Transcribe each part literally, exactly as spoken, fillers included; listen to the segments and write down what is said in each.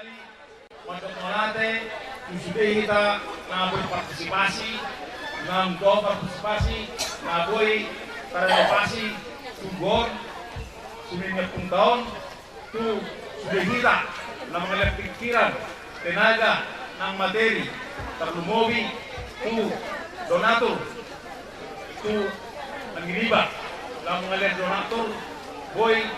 Mandok mauliate tu sude hita na boi partisipasi, na boi partisipasi, na boi tarenovasi tugu on, sude ni ompung taon, tu sude hita na mangalean pikiran, tenaga, nang materi, tarlumobi tu donatur, tu Mangginiba, na mangalean donatur, boi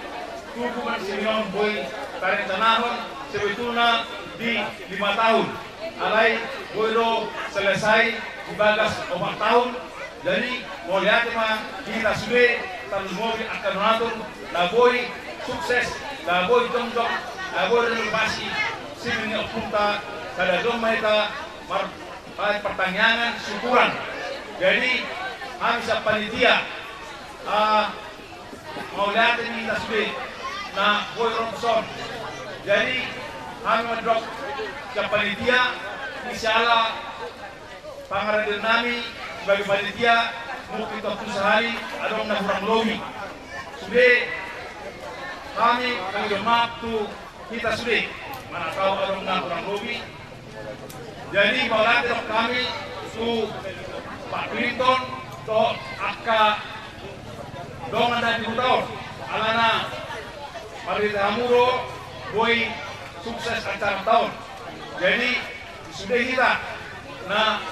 tugu ma sian on, boi tarencanahon sebetulna di lima tahun. Alai boi do selesai di bagas opat tahun. Jadi mauliate ma di hita sude, tarlumobi angka donatur, na boi sukses, na boi jongjong, na boi renovasi sian ni ompunta, sada jom ma hita mar- Baik, pertangiangan syukuran. Jadi hami sian panitia, ah, mauliate di hita sude na boi ro tuson. Jadi hami mandok sian panitia, ni siala pangarandeon nami sebagai panitia, mungkin tu sahali adong na hurang lobi. Sude hami mangido maaf tu hita sude, manang tau adong na hurang lobi. Jadi mauliate dohot hami tu Pak Clinton dohot angka dongan na di huta on, alana marhite hamu do boi sukses acara taon. Jadi sude hita na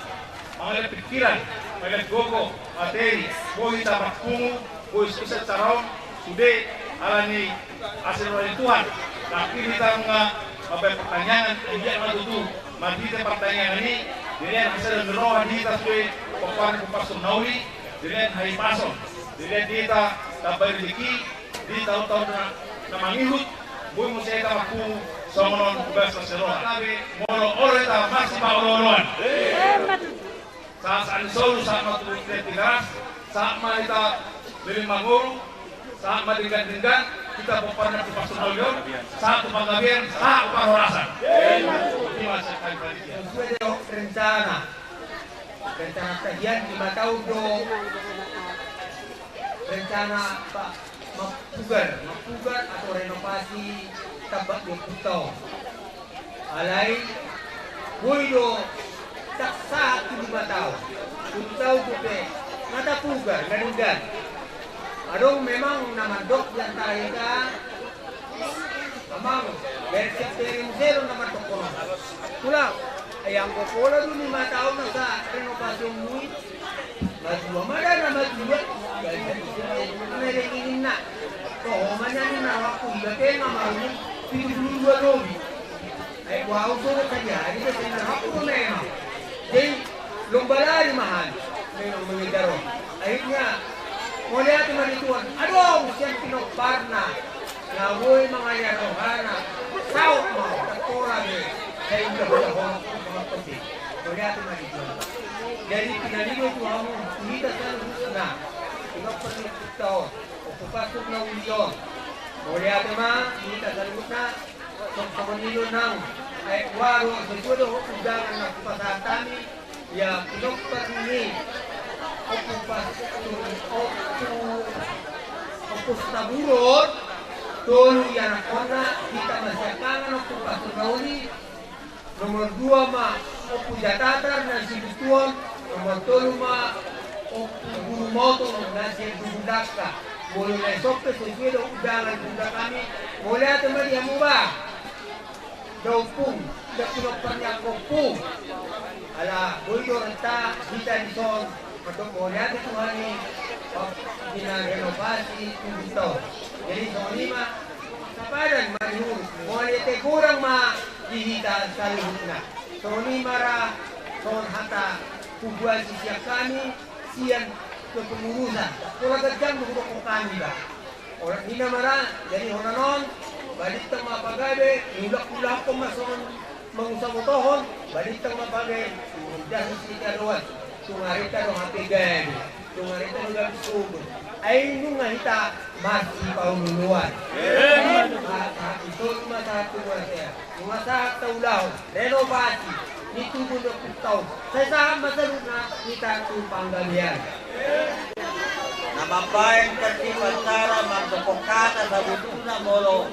mangalean pikiran, mangalean gogo, materi, boi hita marpungu, boi sukses acara on, sude ala ni asi ni roha ni Tuhan. Tapi hita nunga mambaen partangiangan, anggiat ma tutu marhite partangiangan i dilean hasadaan ni roha di hita sude pomparan ni ompu Pastor na uli, dilean hahipason, dilean di hita tambai rejeki, di taon-taon na, na mangihut, boi muse hita marpungu songon on, basa seroha. Molo olo hita marsipaolo-oloan. Sahat-sahat ni solu, sahat ma tu Tigaras, sahat ma hita leleng mangolu, sahat ma denggan-denggan, hita pomparan ni ompu Pastor na uli on, sahat tu panggabean, sahat tu parhorasan. Ima sian hami panitia. Sesuai dengan rencana. Rencana tagian lima tahun do. Rencana, Pak, mampugar, mampugar atau renovasi tambak di ompunta on. Alai boi do tak sahat tu lima tahun. Tolu tahun dope nga tapugar, nga denggan. Adong memang na mandok di antara hita, Amang, bersiap diri muse do na mandokkon on. Tulang, ai anggo pola do lima tahun nasa renovasionmu i, matua ma da na matua, bersiap diri muse do na mandokkon on. Toho ma nian ninna rohangku, iba pe nga marumur pitu pulu dua lobi. Ai boha au so do sadia, ai do ninna rohangku do memang. Jadi lomba lari ma hami memang mengejar on. Akhirnya mauliate ma di Tuhan, adong sian pinomparna na boi mangalean rohana, saut ma, tapola be, sai udah-udah hon, hon topi. Mauliate ma di Tuhan. Jadi pinangido tu hamu, tu hita saluhutna, tu pinompar ni ompunta on, ompu Pastor na uli on. Mauliate ma di hita saluhutna. Songon i do nang, ai uaru sesuai do undangan na hupasahat hami. Ia pinompar ni ompu Pastor, ompu, ompu Situmorang, tolu ianakhonna, hita ma siahaan ompu Pastor na uli, nomor dua ma ompu Jatatar na Sibutuon, nomor tolu ma ompu Guru Motong na Sian Dungdaka. Molo na i sompe sesuai do undangan undang hami, mauliate ma di hamu ba. Daompung, da pinompar ni angka ompu. Ala boi do renta hita dison, mandok mauliate tu hami, di na renovasi tugu on. Jadi songon i ma, sapadan ma di hulu, mauliate godang ma di hita saluhutna. Songon i ma ra, songon hata huboan sian hami, sian kepengurusan. Pola ganjang do hudokkon hami ba. Olat ninna ma ra, jadi holan on, balintang ma pagabe, iulak-ulakhon ma songon mangusabotohon, balintang ma pagabe, indahi sitadoan, tung areta do hape gabe, tung areta do gabe sumur. Ai nunga hita marsipaolo-oloan. Sahat, sahat ni solu ma sahat tu bontean. Nunga sahat taulahon renovasi ni tugu ni ompunta on. Sai sahat ma saluhutna hita tu panggabean. Na mambaen tertib acara mandok hata sabotulna molo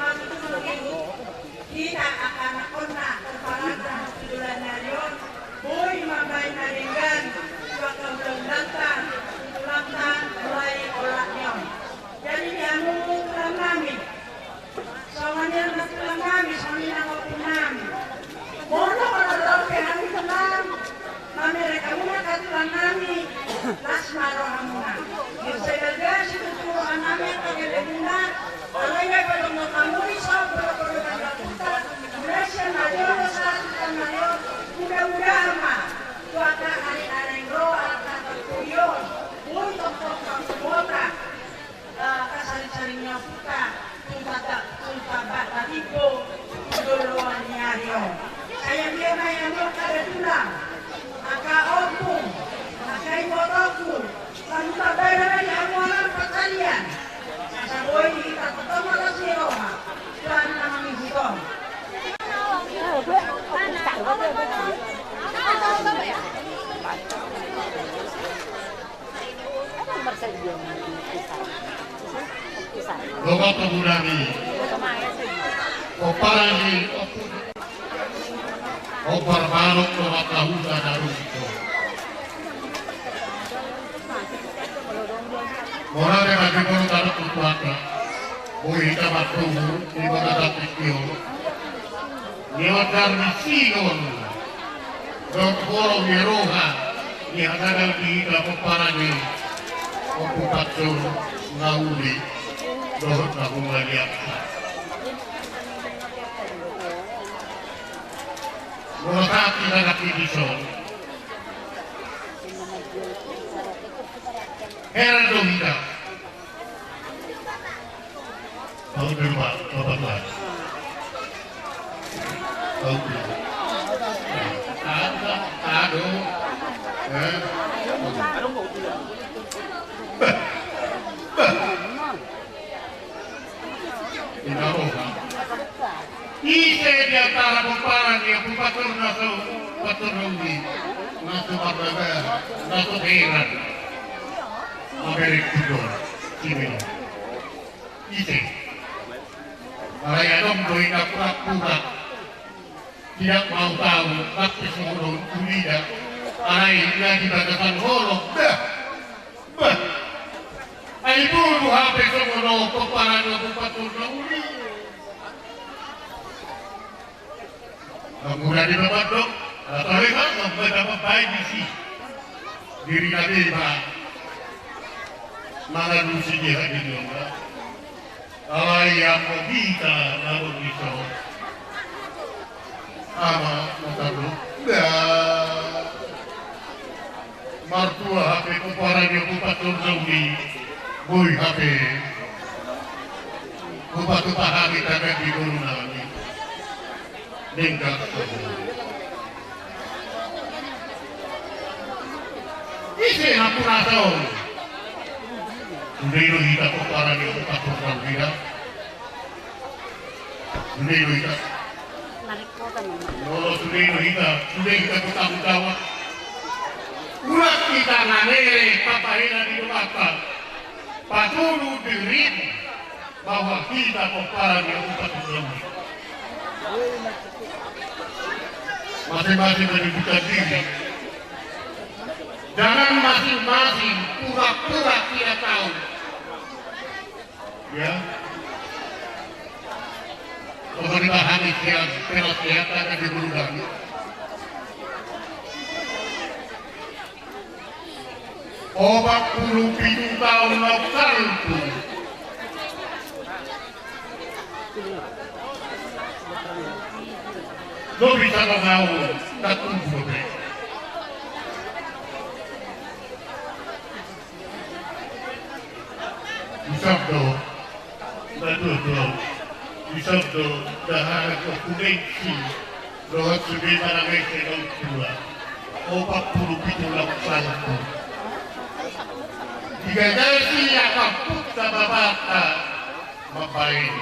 ma tutu mangihut hita angka anakkonna, pomparanna, tu joloan ni ari on, boi mambahen na denggan tu angka ulaulanta, tu tulangta, mulai olat ni on. Jadi di hamu tulang nami, songon i ma tulang nami, songon i nang ompung nami. Molo mardongan pe hami tulang, mamereng hamuna angka tulang nami, las ma rohamuna. Sai balga situtu roha nami angka gellengmuna, alai nga padomunon hamu i songon podopodo ni ompunta, mulai sian na jolo sahat tu na ro, mudah-mudahan ma tu angka ari na naeng ro, angka parpudi on, boi tongtong pangkuota, eh, angka saring-saring ni ompunta, tu tata-, tu tamba na timbo tu joloan ni ari on. Sai anggiat ma i hamu angka datulang, angka ompung, angka ibotongku, lam tamba na di hamu ala pansarian. Asa boi hita tongtong ma las ni roha tu ari na mangihut on. Dongan panggunami, pomparan ni Ompu Barbarok, dongan na huta na ro di son. Molo ate mati molo tarok tu Tuhanta, boi hita mardomu di bona tandok i on. Lewat darmi singon dohot holong ni roha ni hata na di hita pomparan ni Ompu Pansur na uli dohot na humaliangsa. Molo sahat hita nangkin di son, heran do hita. Tahu dulu, Pak, Bapak Tuan. Tahu dulu. Ada, ada. Eh? Bah, bah. Ise di antara pomparan ni Ompu Pansur na so, Pansur na uli, na so mardaga, na so heran. Mamereng tu jolo, si Milo. Ise? Alai adong do i na pura-pura. Tidak mau tahu, tapi songon on ulina. Alai na di bagasan holong, bah. Bah. Ai boru hape songon on pomparan ni Ompu Pansur na uli. Mangula di babat do, atau leha mambaca mambaen disi. Diri na beba. Mangalusi di hadirin. Alai anggo hita na ro di son. Ama, mataru. Da. Martua hape pomparan ni Ompu Pansur na uli, boi hape. Tupa-tupa hami tagan di boru nami. Denggan. Ise na pura tahu. Sude do hita pomparan ni Ompu Pansur na uli da. Sude do hita. Molo sude do hita, sude hita bertanggung jawab. Ulang hita na mere pambahenan ni Debata. Paturu diri bahwa hita pomparan ni Ompu Pansur na uli. Masing-masing menunjukkan diri. Jangan masing-masing pura-pura tidak tahu. Ya. Pemerintah Indonesia, pemerintah Indonesia akan diberudang. Opat puluh pitu taon na salpu. Lo bisa tahu, tak tunggu be. Isab do, betul do. Isab do, dahahang do kudensi. Dohot sude manang ese do tua. Opat puluh pitu lapan salpu. Digagasi angka ompunta bapanta mambahen.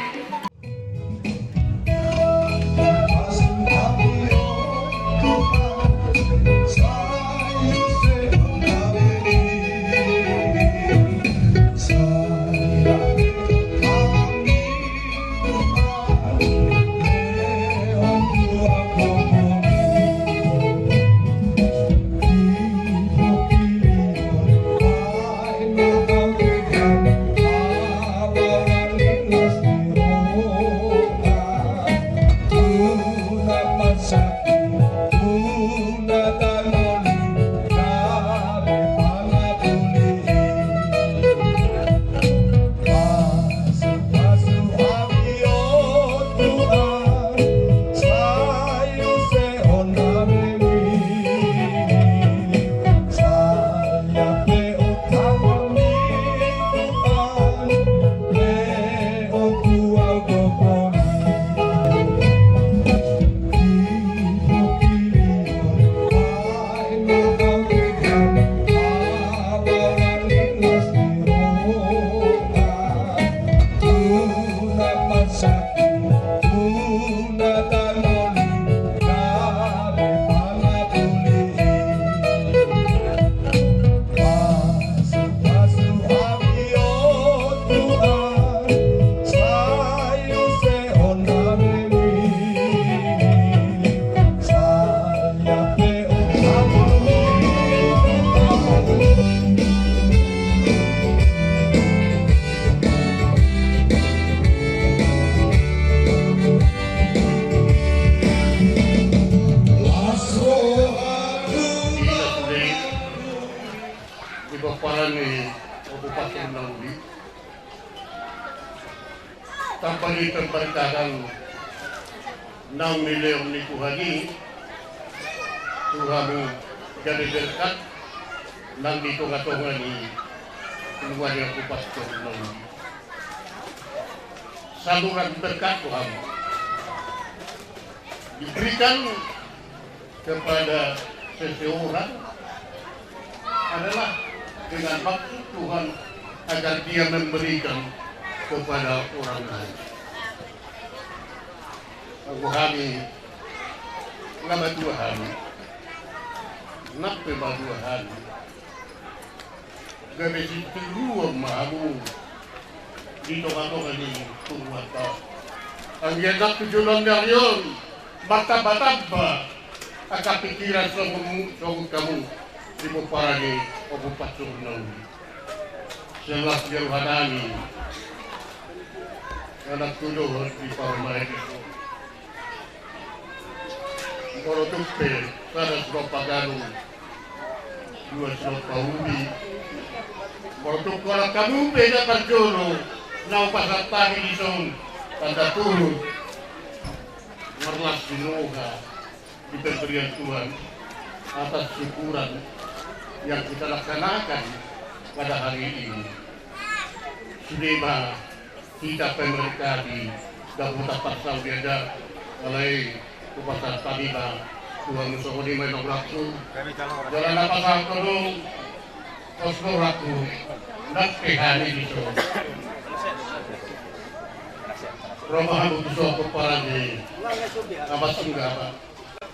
Di pomparan ni Ompu Pastor na uli, tamba ni pemberkatan naung nilehon ni Tuhan i tu hamu, gabe berkat nang di tonga-tonga ni keluarga Ompu Pastor na uli. Saluran berkat tu hamu. Diberikan kepada seseorang adalah dengan maksud Tuhan agar dia memberikan kepada orang lain. Anggo hami, nga matua hami, nang pe matua hami, gabe sinturuon ma hamu di tonga-tonga ni toruanta. Anggiat nang tu joloan ni ari on martamba-tamba angka pikiran songon, songon hamu di pomparan ni Ompu Pastor na uli. Sian las ni roha nami, anak tu dohot di parumaen i. Molo tung pe sada silompa gadong, dua silompa ubi. Molo tung holan hamu pe na parjolo na hupasahat hami dison, tanda turut marlas ni roha di pemberian Tuhan atas syukuran yang kita laksanakan pada hari ini. Sude ma hita pemberkati, dapotan parsaulian da. Alai hupasahat hami ma tu hamu songon i ma, inongku. Jala na pasahat tolong, pos do rohangku, nang pe hami dison. Ro ma hamu tu son pomparan ni Amak Sunggawa.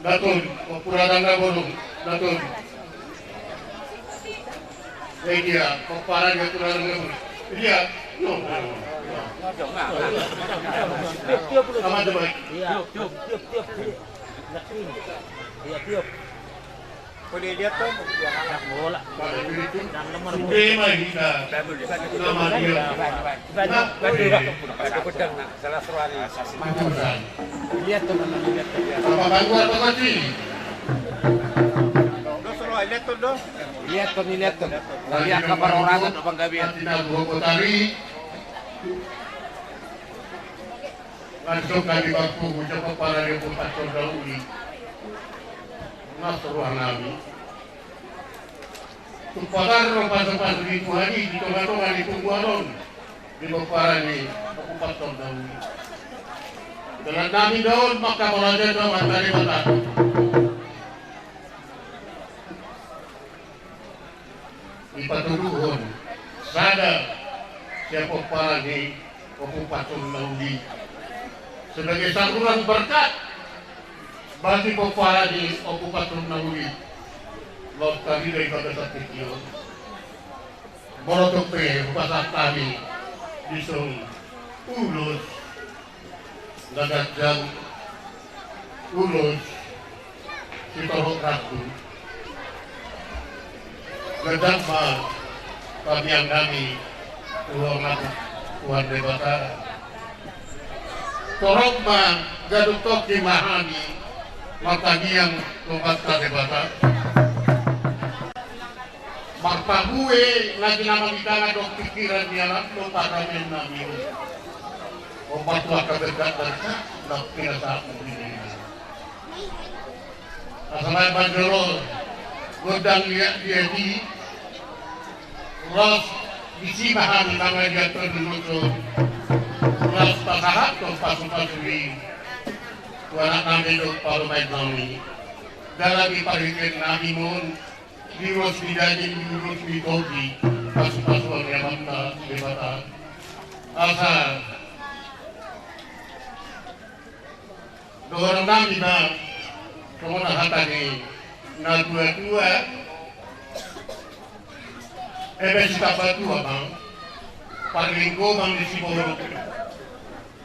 Daton, pomparan na bolon, daton. Eh, dia, pomparan na bolon. Dia, no. Aman, damai. Iya, tiup, tiup, tiup, tiup. Iya, tiup. Boleh lihat, Tom? Bola. Pada diri tu, sude ma hita. Nama dia. Nah, boleh. Matusan. Lihat tuh, lihat tuh. Apa bantuan apa sih? Dos, lo, lihat tuh, dos. Lihat tuh, lihat tuh. Lihat kabar orang tuh, Bang Gabriel. Langsung kami mampu mencoba para dia buat pastor dahulu. Mas ruang nami. Tumpatar ro pasu-pasu ni Tuhan i di tonga-tonga ni tumbuan on, di pomparan ni Ompu Pastor Daudi. Dalan nami do on mangkaholongi do on, mantari mata. Dipatuduhon Sada sian pomparan ni Ompu Pansur Nauli sebagai saluran berkat bagi pomparan ni Ompu Pansur Nauli. Laos tarida i bagas tingki on. Molo tung pe hupasahat hami dison ulos na ganjang, ulos sitorop rambu. Ganjang ma tangiang nami tu Amanta Tuhan Debata. Torop ma ganup tongkin ma hami martangiang tu Amanta Debata. Marparbue na jinamot di tangan dohot pingkiran ni anak dohot hami nami. Ompa tu angka berkat-berkat na pinasahat ni Debata. Asa baen ma jolo gondang liat-liat i. Laos disi ma hami mangaliat pardomuson. Laos pasahathon pasu-pasu i tu anak nami dohot parumaen nami. Dalan ni parhitean nami mon, di ulos ni daging, di ulos ni tondi, pasu-pasuon ni Amanta Debata. Asa dohonon nami ma songon hata ni natua-tua, eme sitamba tua ma parlinggoman ni siborok.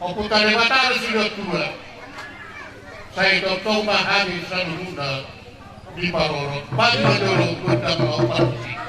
Ompunta Debata do sidua-tua. Sai tongtong ma hami saluhutna diparorot. Baen ma jolo gondang na parmusik.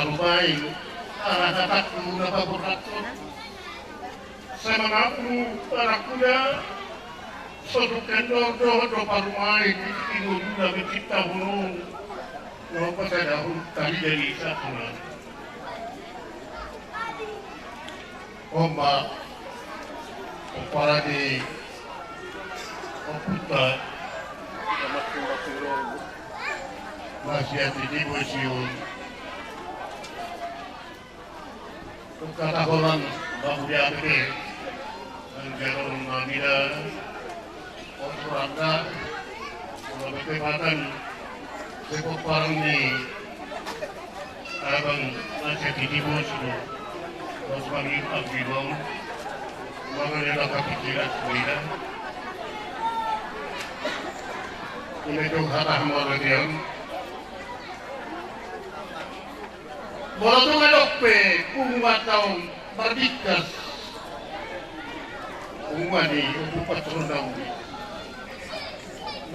Parumaen, ala hatangku na paborhathon. Sai mangaku anakku da, so tung kendor dohot do parumaen di tingki ngoluna menciptahon on. Nunga pasadahon tali dari satu na. On ma pomparan ni ompunta na sian Titibo Sion. Tung hata holan ma huria P P, nang jaron ma mida. Olo, rangga, olo, bete matan, sepomparan ni abang na sian Titibo Sion. Los mangin abdi bang, mangan ela kapikiran, mida. Ima jong hata hamauliatehon. Molo tung adong pe punguanta on marbingkas, punguan ni Ompu Patronda on,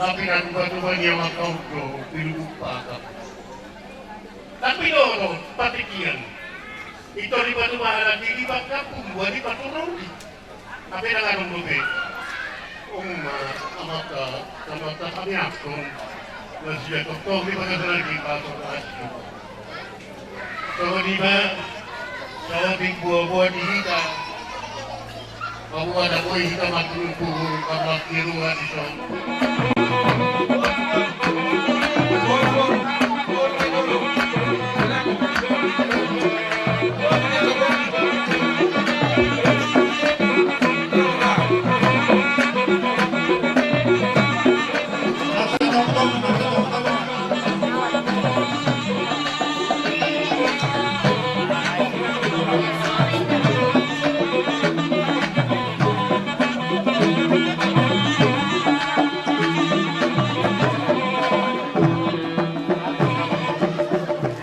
na pinatupa-tupa ni amanta on do, pinuduk pata. Tapi do, do, patikkian. Ito dipatupa halak i di bangka punguan ni Patronda on. Hape ndang adong dope. Ima amanta, amanta hami angkon. Na sian tongtong di bagasan i pasu-pasu. Songon i ma, songon i boa-boa di hita. Paboa na boi hita marpungu-pungu, marpungu di son.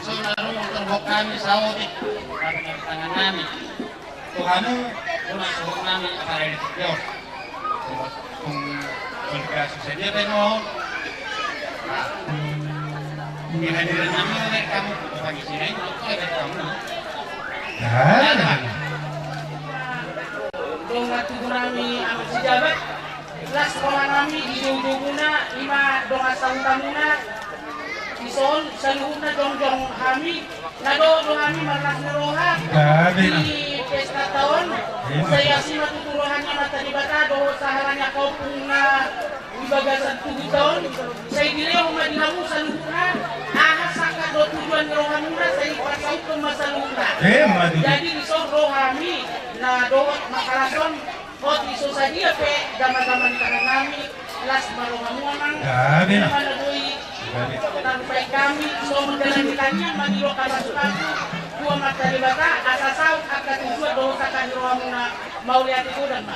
Sonari terbuka ni saotik, tangan nami. Tuhan, unang suhut nami apa dari Tio. Tung olga susah dia tengok. Nah, di hadiran nami oleh kamu, pagi sini, oleh kamu. Nah, nah. Dongan tubu nami anak si Jabat. Las roha nami di joujou muna, ima dongan sahuta muna. Dison saluhutna jongjong hami, na dohot do hami marlas ni roha di pesta taon. Sai asi ma tutu roha ni Amanta Debata dohot sahala ni angka ompung na di bagasan tugu taon. Sai dilehon ma di hamu saluhutna aha sangkap dohot tujuan ni rohamuna, sai pasauthon ma saluhutna. Jadi dison roha hami na dohot mangkalashon. Hot i so sadia pe, dama-dama ni tangan nami, las ma rohamu amang. Gabe na. Ima na boi. Gabe. Tarlumobi hami, songon dalan ni tangiang ma di roha pasu-pasu tu Amanta Debata, asa saut angka tujuan dohot sangkap ni rohamuna, mauliate godang ma.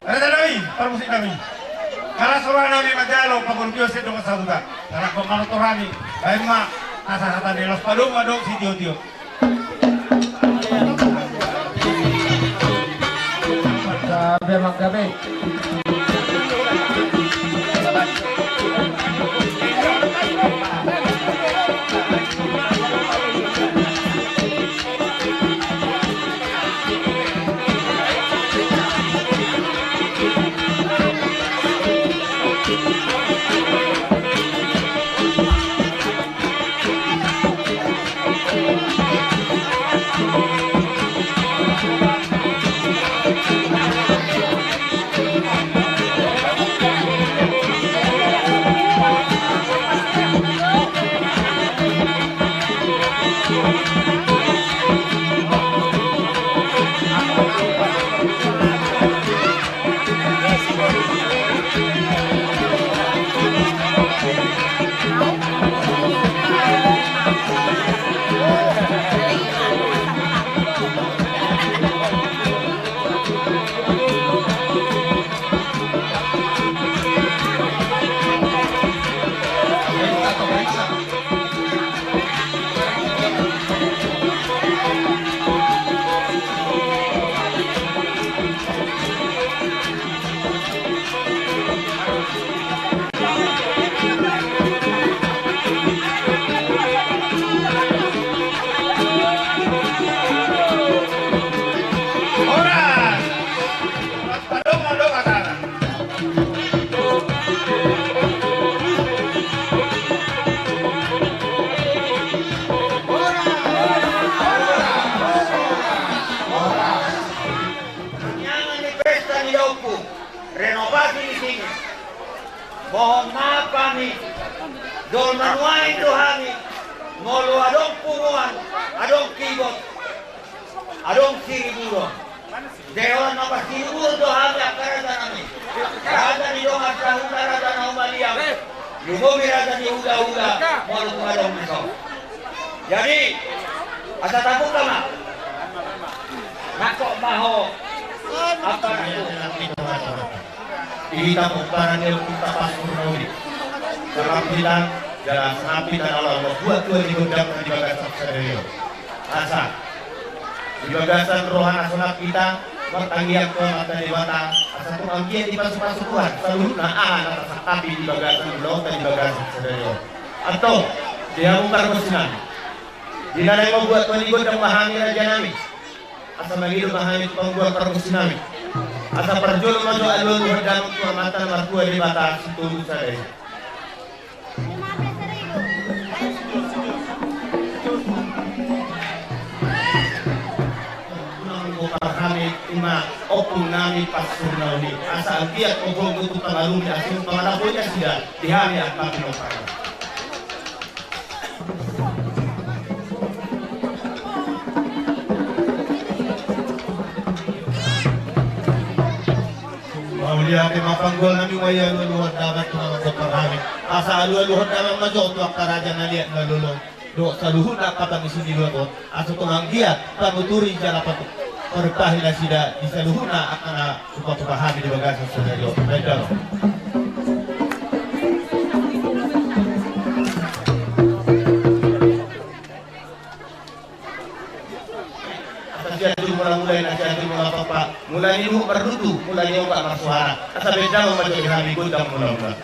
Raja nami, parmusik nami. Kalas roha nami manjalo pangolupion sian dongan sahuta. Sahat ma manortor hami. Baen ma asa hata ni laos padomu adong sitiotio. Gabe manggabe. Tangiangan ni pesta ni daompung, renovasi ni sini. Mohon maaf hami, jolma nuaeng do hami, molo adong punguan, adong kibot, adong siriburhon. Jala na parsiriburhon do hami angka raja nami. Raja ni dongan sahuta, raja na humaliang. Lumobi raja ni hulahula, molo tung adong dison. Jadi, asa tabuka ma. Nangkok ma ho. Apa nangkok? Hita pomparan ni ompunta Pastur Nauli. Salam hita, jala salam hita na laho mambuat tua ni gondang di bagasan sadari on. Asa di bagasan roha na sonang hita martangiang tu Amanta Debata, asa tung anggiat dipasupasu Tuhan saluhutna aha na tasangkapi di bagasan ulaonta di bagasan sadari on. Antong, di hamu pargonsi nami, di na naeng mambuat tua ni gondang ma hami raja nami, asa mangido ma hami tu panggual pargonsi nami, asa parjolo ma jo alualuhon damang tu Amanta na martua Debata Sitolu Sada i. Unang bopar hami ima ompung nami Pastur Nauli, asa anggiat ompung tu pangalumi asa mangalapoi nasida di hami angka pinompar. Mauliate ma panggual nami, ma i alualuhon damang tu na manggompar hami. Asa alualuhon damang ma jo tu angka raja na liat na lolo dohot saluhutna angka pangisi ni luat on, asa tung anggiat panuturi jala patu-, parupahi nasida di saluhutna angka na tupa-tupa hami di bagasan sadari on. Baen damang. Asa sian tu mula-mula, ina sian tu mula papa, mula ni luhut mardutu, mula ni ombak marsuara. Asa baen damang ma jo di hami gondang mula-mula.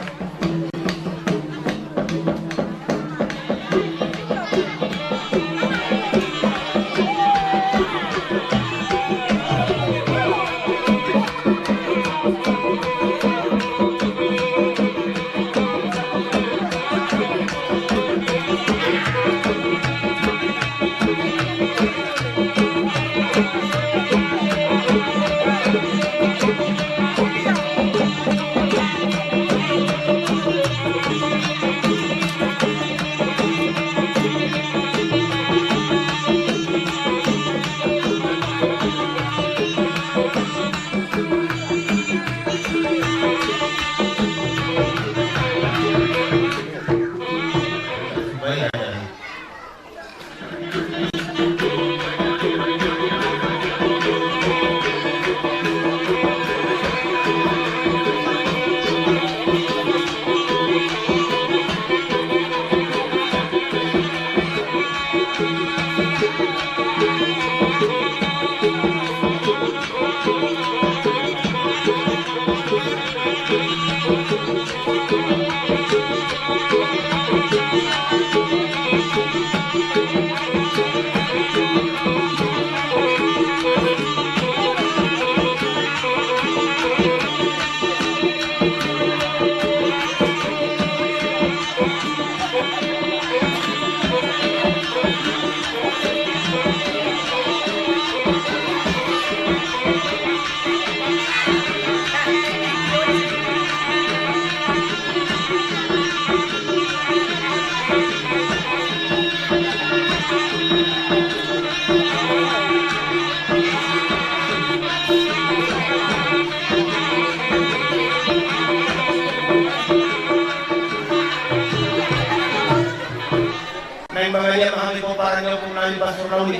Di Pasurnauli,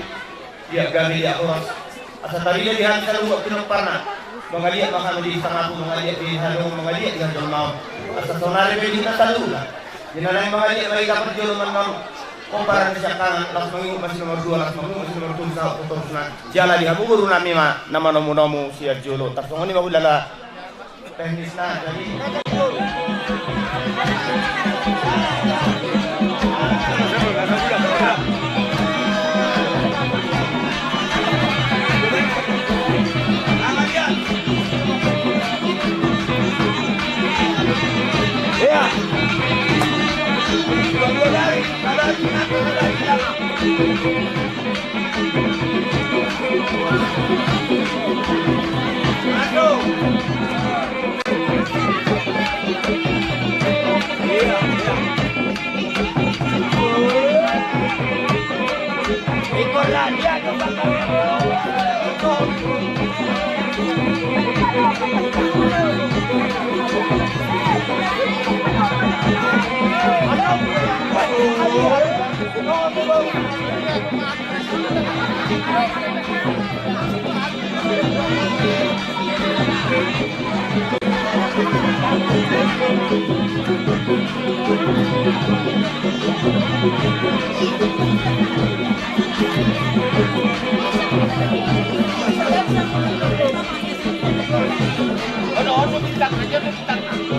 di gabe di horas. Asa tarida di hami saluhut pinomparna. Mangaliat ma hami di Sangap, mangaliat di Hadong, mangaliat di hajolmaon. Asa saonari pe di hita saluhutna. Di na naeng mangaliat ma hita parjolo manang pomparan ni siangkangan, laos mangihuthon ma si nomor dua, laos mangihuthon ma si nomor tolu, sahat tu torusna. Jala di hamu guru nami ma na manomunomu sian jolo. Tarsongon i ma hulala. Teknisna, jadi. Iya.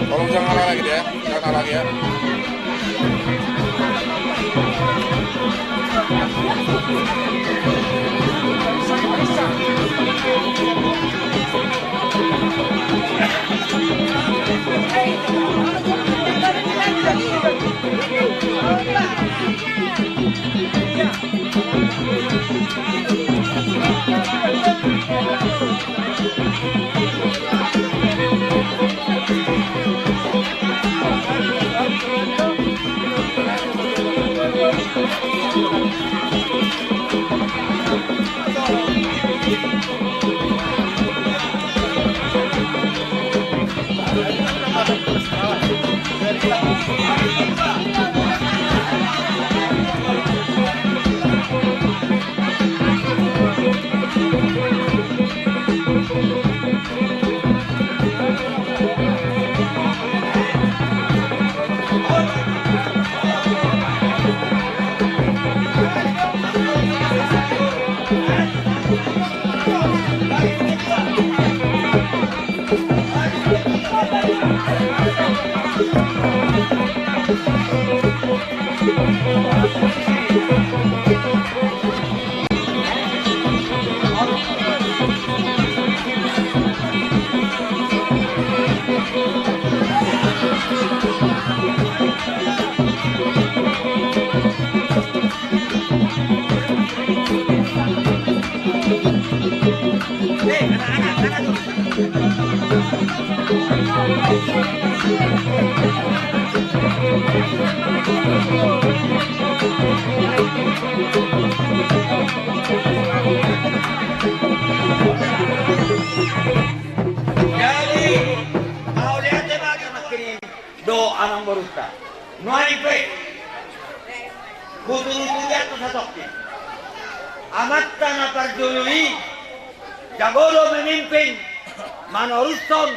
Tolong jangan lari lagi dia, jangan lari lagi ya. Jadi, mauliate ma di nangkin i dohot amangborunta. Nuaeng pe, huturu-turu i tu satongkin. Amanta na parjolo i, jago do memimpin, manorushon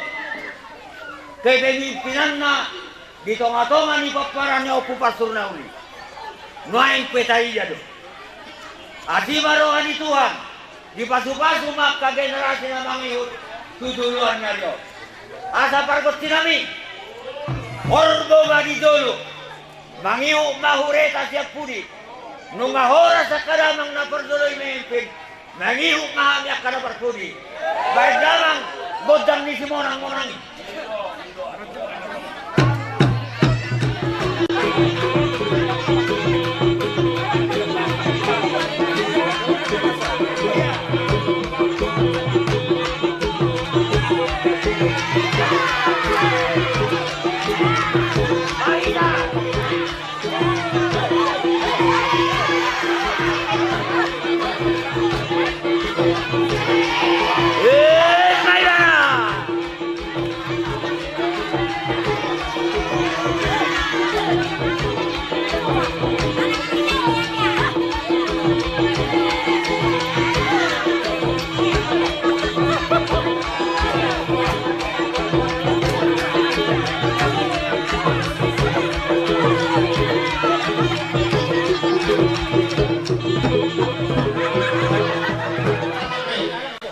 kepemimpinanna di tonga-tonga ni pomparan ni Ompu Pansur Nauli. Nuaeng pe taida do. Asi ma roha ni Tuhan, dipasu-pasu ma angka generasi na mangihut tu joloan ni ari on. Asa pargonsi nami, horbo ma di jolo, mangihut ma hureta sian pudi, nunga horas angka damang na parjolo i memimpin, mangihut ma hami angka na parpudi. Baen damang gondang ni simonang-monang i.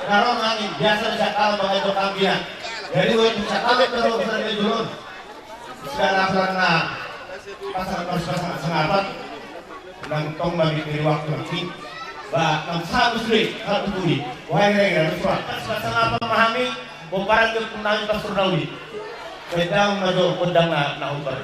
Ro nangkin biasa di sangkalan bagai tu kambingan. Jadi buat di sangkalan terus dari dulu. Segala serana pasang pas pasang sangapan. Nang tong bagi dari waktu nanti. Ba nang satu suri satu turi. Wahai rengga surat pas pas sangapan mahami. Bomparan ke punami pas turnauli. Pedang majo pedang na na ubar.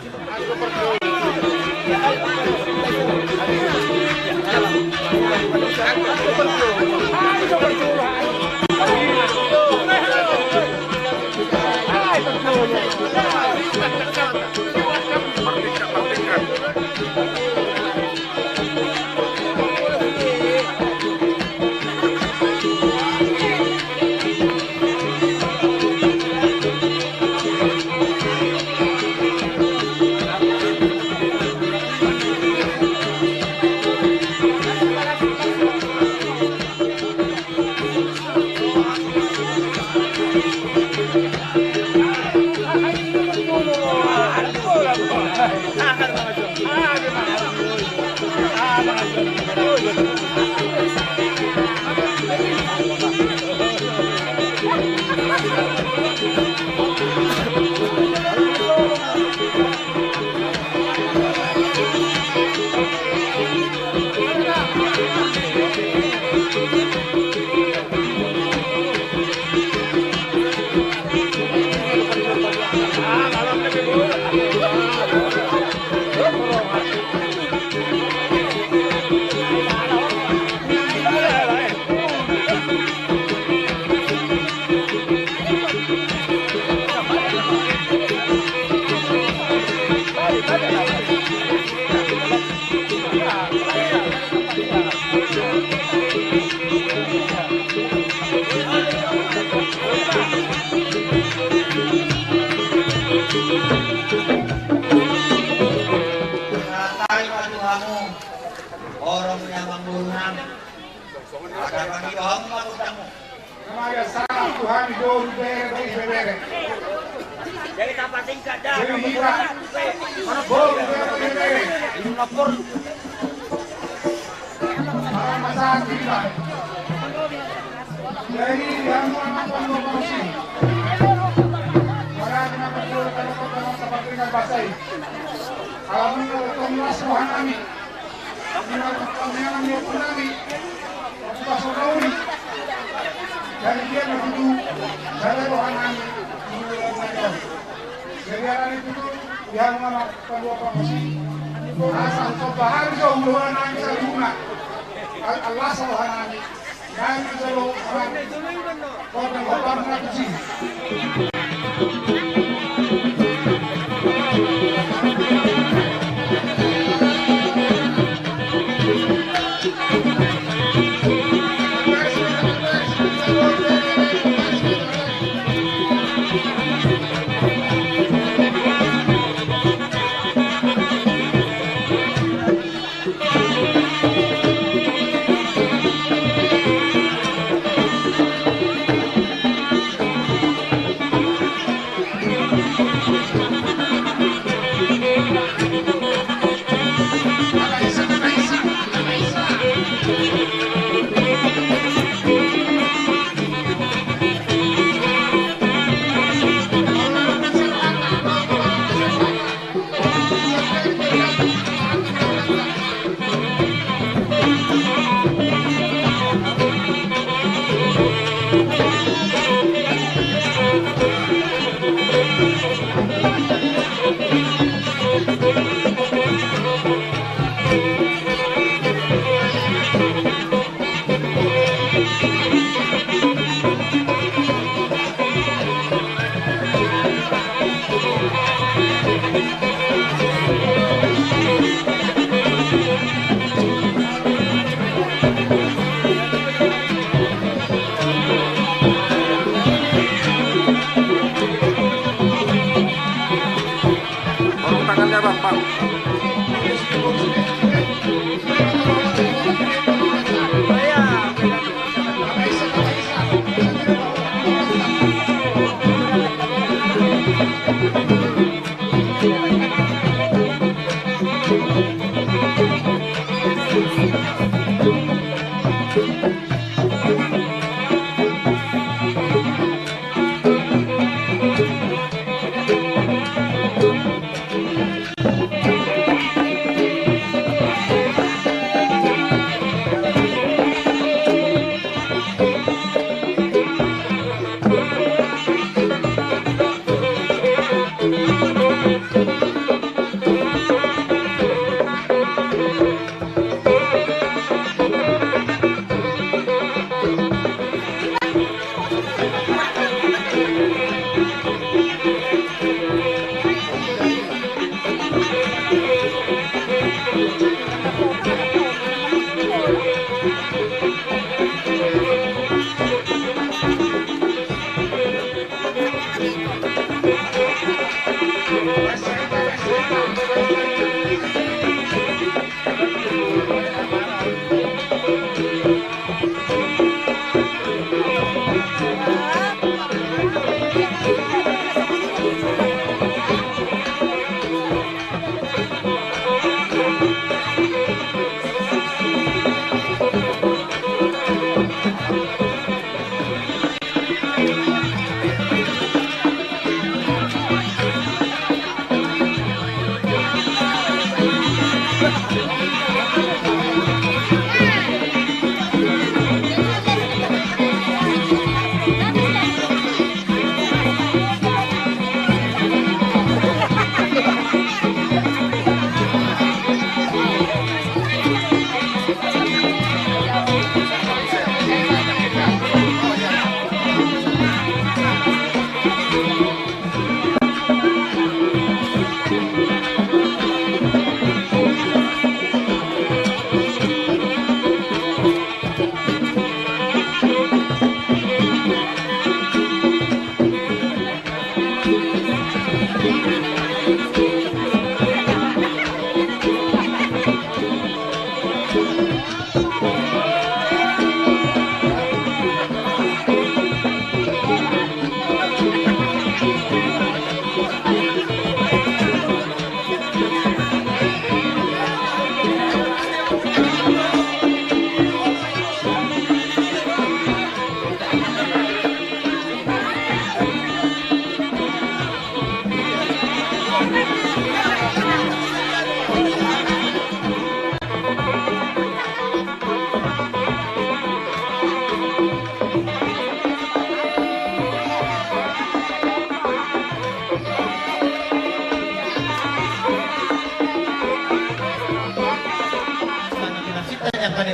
Tarima tu hamu, horong ni amangboru nami. Asa mangido hamu ma gondangmu. Namaga salam tu hami dohot bere dohot ibebere. Jadi tapatingkat dah. Jadi hita. Dohot bere dohot ibebere. Ini lapor. Salam masalah kita. Jadi yang mau apa mau sih? Orang yang berjuang dalam kota masa pakai bahasa ini. Kalau menurut Komnas roha nami. Jadi dia begitu. Jadi roha nami. Jadi ada itu tuh yang mana kedua promosi. Asal coba hari jauh roha nami saya guna. Allah roha nami.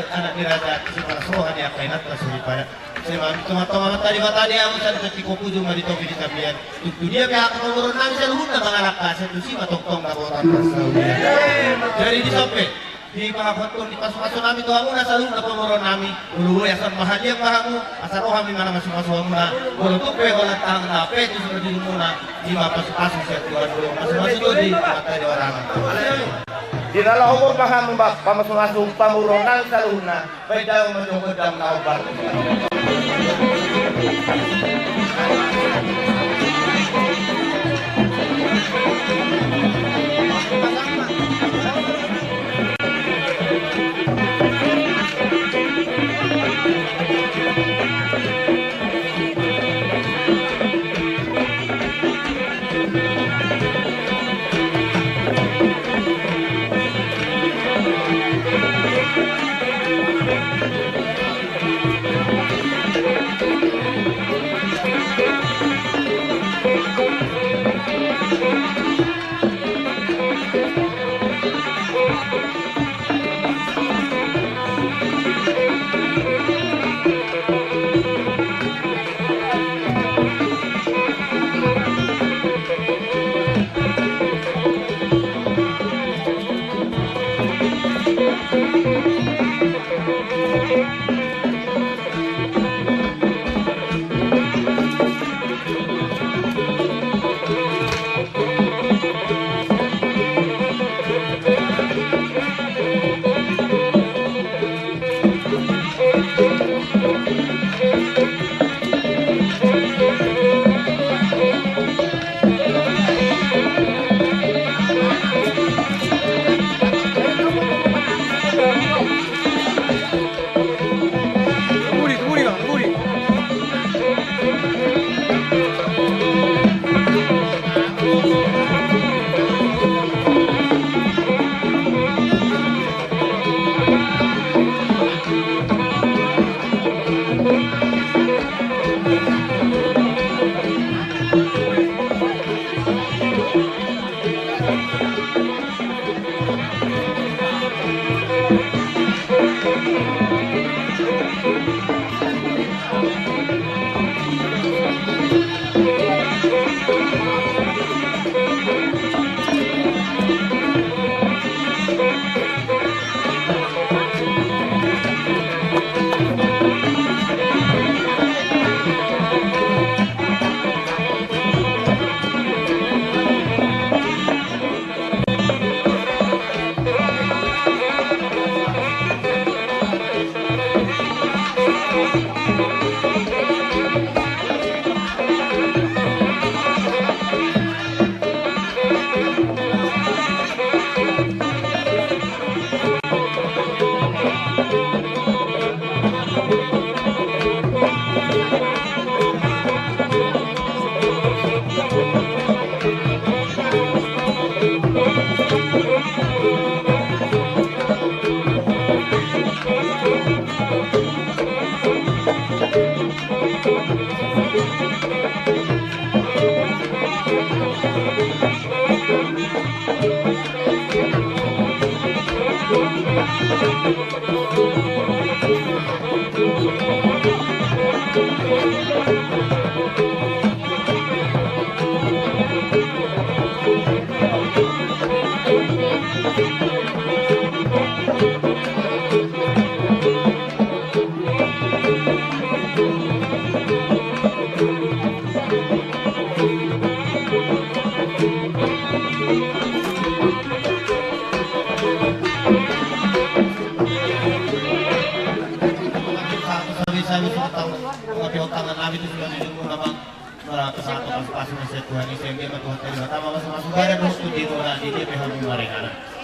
anak ni raja, isi paras roha ni angka inanta soripada. Sai ma tonga-tonga ma tadi, ma tadi amu sari tati kopuju ma di topi di tapian. Tung tu dia pe angka pamoruon nami saluhutna mangalangka, sai tusi ma tongtong na botan parsaulian. Jadi di son pe, di pangapothon ni pasupasu nami tu hamuna saluhutna pamoruon nami. Molo boi asa mahaliang ma hamu, asa ro hami manang masumasu hamuna. Molo tung pe holan tahan na pe tu surat di rumuna. Ima pasupasu sian Tuhan do, masumasu do di mata di orang. Di na laho boi ma hamu, ba, pamasumasu pamoruon nami saluhutna, baen damang ma jo gondang na hombar.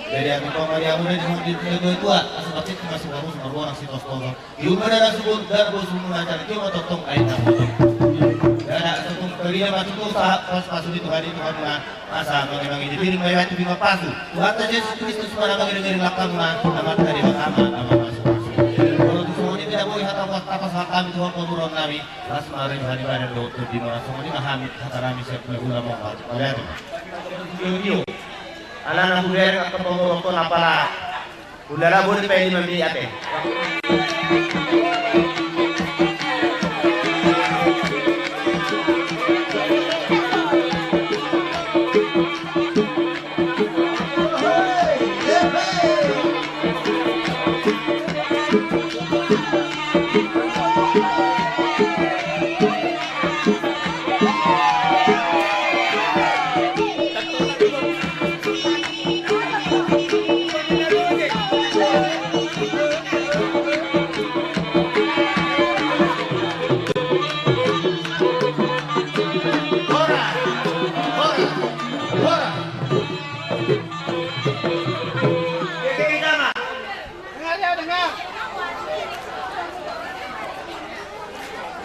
Jadi, hami tong ma di hamuna di hon di tua-tua, asa bakti tu masuk baru, sumber orang si tos-toson. Di umur dan subur, dan bos umur acara, cuma totong kain dan totong. Dan ada satu kerja masuk tu usaha, pas-pas di Tuhan, di Tuhan muna. Asa mangi-mangi di piring, baik waktu di mapasu. Tuhan ta Yesus Kristus, mana mangiring-iring langkah muna, amat dari pertama, amat masuk-masuk. Kalau tu semua ini tidak boleh, hata pas, tapas hak kami, Tuhan, pamoruon nami. Ras mari hari badan do, tu di mana semua ini, hami, hata nami, siap, gula-gula, mau, mau, mau, mau. Alana hubereng angka pamoruon na pala. Ulala, boi pe lima menit ate.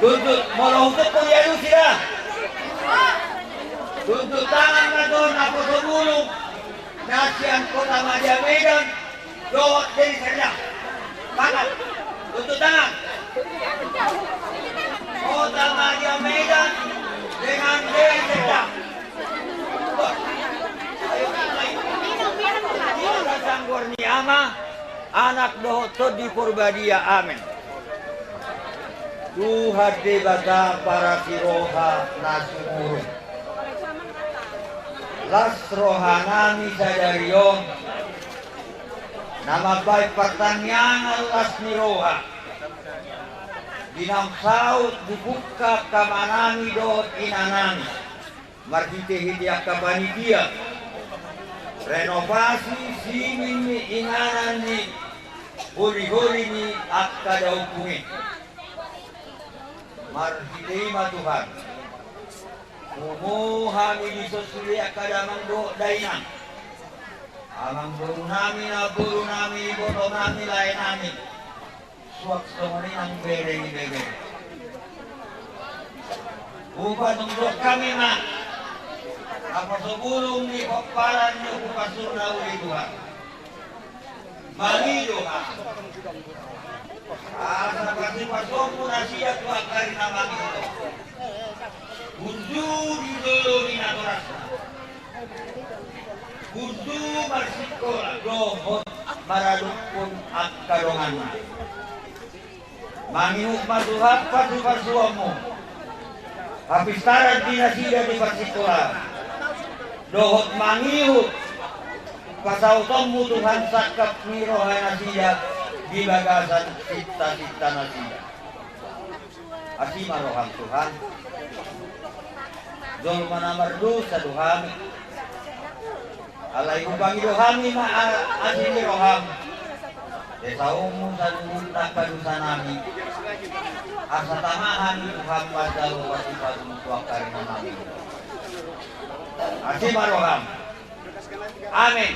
Tuntut, molo hutut ko dialusi da. Tuntut tangan ma tu naposo bulung na sian Kota Madya Medan dohot Deli Serdang. Semangat. Tuntut tangan. Kota Madya Medan dengan Deli Serdang. Ayo, mulai. Di bagasan goar ni Ama, Anak dohot Tondi Porbadia. Amen. Tuhan Debata parasi roha na sumurung. Las rohanami sadari on na mambahen partangiangan las ni roha di naung saut dipungka angka amanami dohot inanami. Marhitehite angka panitia renovasi simin ni inganan ni holiholi ni angka daompung i. Marhite i ma Tuhan, pungu hami dison sude angka damang dohot dainang, amangborunami, namborunami, ibotonami, laenami. Suang songon i nang bere ni bebere. Hupatonggok hami ma naposo bulung ni pomparan ni ompu pasur na uli, Tuhan. Mangido hami asa pasupasuonmu nasida tu angka ari na mangihut on. Burju di jolo ni natorasna. Burju marsikola dohot maradophon angka donganna. Mangihut ma Tuhan pasupasuonmu, hapistaran di nasida di parsikolaan, dohot mangihut pasautonmu Tuhan sangkap ni roha nasida di bagasan sintasinta nasida. Asi ma roham Tuhan. Jolma na mardosa do hami. Alai hupangido hami ma a-, asi ni roham. Sesaonmu saluhutna angka dosanami. Asa tama hami Tuhan manjalo pasupasumu tu angka ari na mangihut on. Asi ma roham. Amen.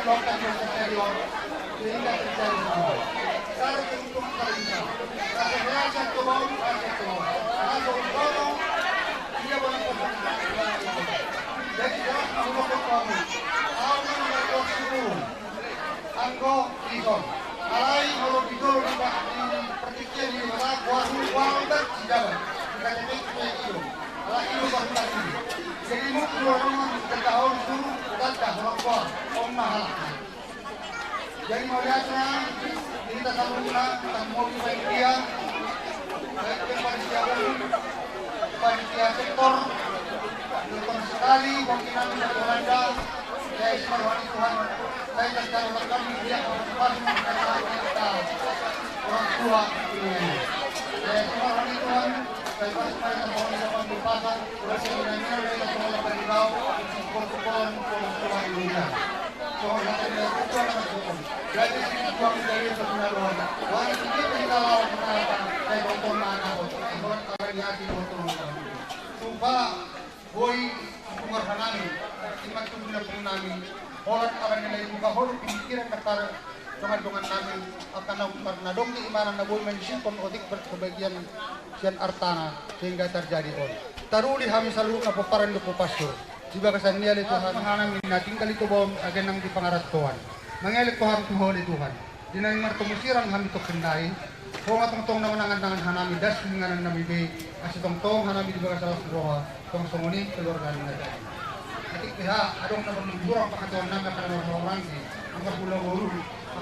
Lokal yang terjadi on, sehingga terjadi semua. Cara untuk pemerintah, rasa berasa kebau, rasa kebau. Rasa umpama, dia boleh pesan. Jadi, jelas menurut kamu, aku menurut kamu, anggo ison. Alai, kalau di dulu, di pertikaian di mana, gua, gua, udah, tidak, kita cek, cek, itu. Alai, itu baru tadi. Jadi, mau keluar rumah, kita tahu, suruh, kita dah, orang tua, om, mahal. Jadi mauliate ma di hita saluhutna, tamu di panitia, baik panitia umum, panitia sektor, terutama sekali bagi nami dari Walanda, ya, isi roha ni Tuhan, saya dan calon kami dia partisipasi di acara kita, orang tua ini. Ya, isi roha ni Tuhan, saya pasti pada orang tua di pasar, orang tua di pasar, orang tua di pasar, orang tua di pasar. Songon hata ni Tuhan na marsoal. Jadi, si Tuhan dari itu benar, Tuhan. Tuhan, kita lawan, kita lawan, kita lawan. Saya tonton, mana, Tuhan. Tuhan, apa dia, si Tuhan, Tuhan. Sumpah, boi, sumpah, nami. Iman, sumpah, nami. Holan, apa dia, buka holan, pemikiran, kata, dongan-dongan nami. Akan, apa, na dong di imanan, na boi, mansingkon, otik, berkebagian, sian artana, sehingga terjadi, on. Taruli, hami, saluhutna, pomparan, di pompassur. Di bagasan ni ale Tuhan. Tuhan nami na tinggal i tu baon agenang di pangarantoan. Mangelek Tuhan tu hole Tuhan. Di nami martomu sirang hami tongkin nai. Ho ma tongtong na manangan-nangan hanami das di nganan nami be. Asi tongtong hanami di bagasan las ni roha. Tong songon i keluarga nami na jadi. Atik beha adong na berlumburan pangatuan nami akan na marhaorang di. Angka pula boru.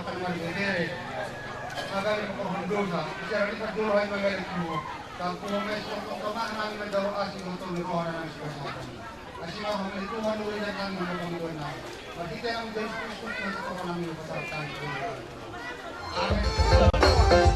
Akan na marberebere. Agar di pengkorban dosa. Bicara di pajolo hai mangelek Tuhan. Tangkuhon ma i tongtong tama hanami manjalo asi tongtong di roha nami. Asi ma roha ni Tuhan, uli dan nami, roha ni Tuhan nami. Marhite nami Jesus Kristus, nang sitoran nami, pasahat nami. Amen.